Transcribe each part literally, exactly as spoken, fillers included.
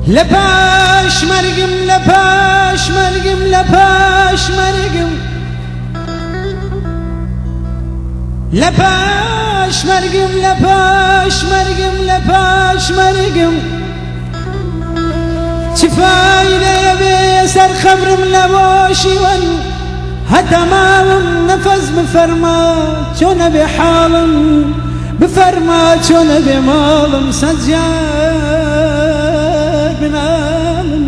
لە پاش مەرگم، لە پاش مەرگم، لە پاش مەرگم، لە پاش مەرگم، لە پاش مەرگم، لە پاش مەرگم، چ فایدەیە بێ سەر خەبرم لە بۆشی وەن؟ هەتا ماوم نەفەس بفەرما، چۆنە بێ حاڵم؟ بفەرما چۆنە بێ ماڵم؟ سەد جار بناڵم.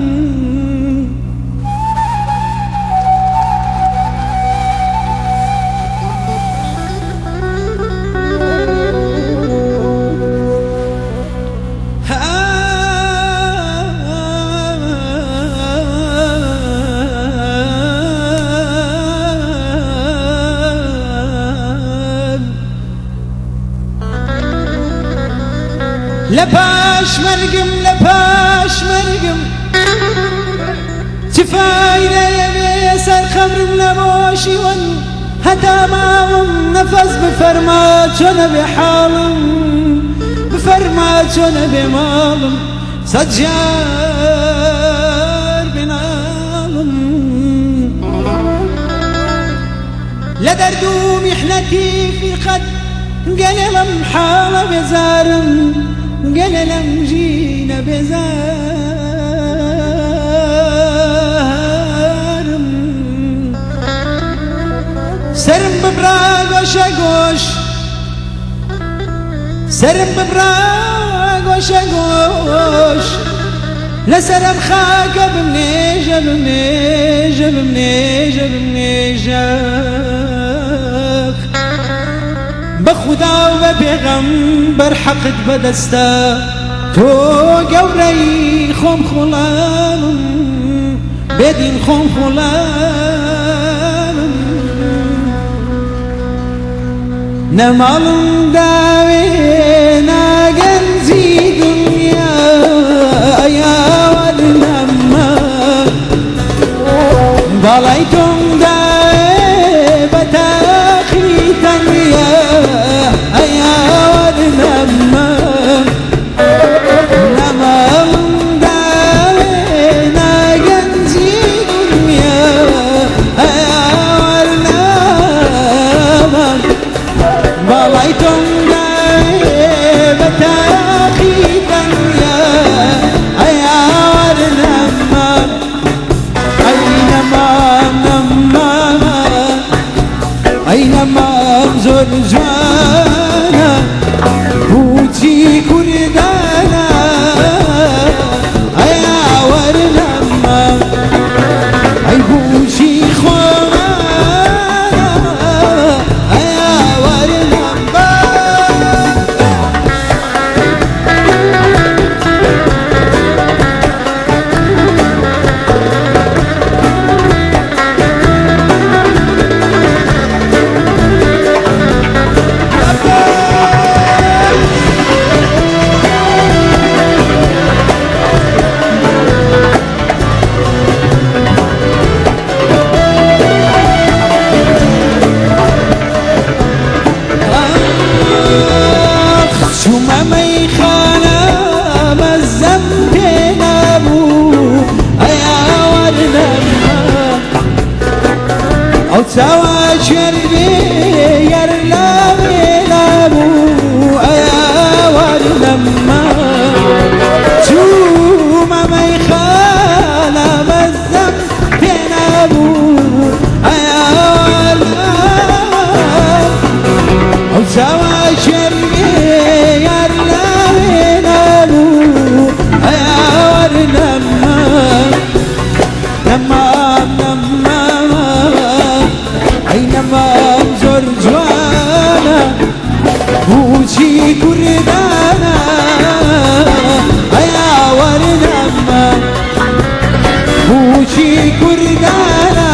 لە پاش مەرگم، لە پاش مەرگم، چ فایدەیە بێ سەر خەبرم لە بۆشی وەن؟ هەتا ماوم نەفەس بفەرما چۆنە بێ حاڵم، بفەرما چۆنە بێ ماڵم، سەد جار بناڵم. لە دەرد و میحنەتی فیرقەت گەلێ لەم حاڵە بێزارم، گەلێ لەم ژینە بێزارم. سەرم ببرا گۆشە گۆش، سەرم ببرا گۆشە گۆش، لەسەر ئەم خاکە بمنێژە، بمنێژە، بمنێژە، بمنێژە. بە خودا و بە پێغەمبەر حەقت بەدەستە، تۆ گەورەی خۆم خوڵامم، بێدین خۆم خوڵامم. نە ماڵم داوێ ناگەنجی دنیا، ئەیا وەرنەما. باڵای تۆم داوێ بە تاقی تەنیا، ئەیا وەرنەما. نە ماڵم داوێ ناگەنجی دنیا، ئەیا وەرنەما. باڵای تۆم داوێ بە تاقی تەنیا، ئەیا وەرنەما. ئەی نەمام، نەمام، ئەی نەمام زۆر جوانە، بوچی کوردانە، ئەیا وەرنەما. ئەی بوچی خۆمانە، ئەیا وەرنەما. ئاخ، چوومە مەیخانە، مەزەم پێ نەبوو، ئەیا وەرنەما. ئەو چاوا کوێر بێ یار لاوێ نەبوو، ئەیا وەرنەما. چوومە مەیخانە، مەزەم پێ نەبوو، ئەیا وەرنەما. ئەو چاوا کوێر بێ یار لاوێ نەبوو، ئەیا وەرنەما. نەمام، نەمام، ئەی نەمام زۆر جوانە، بوچی کوردانە، ئەیا وەرنەما. بوچی کوردانە،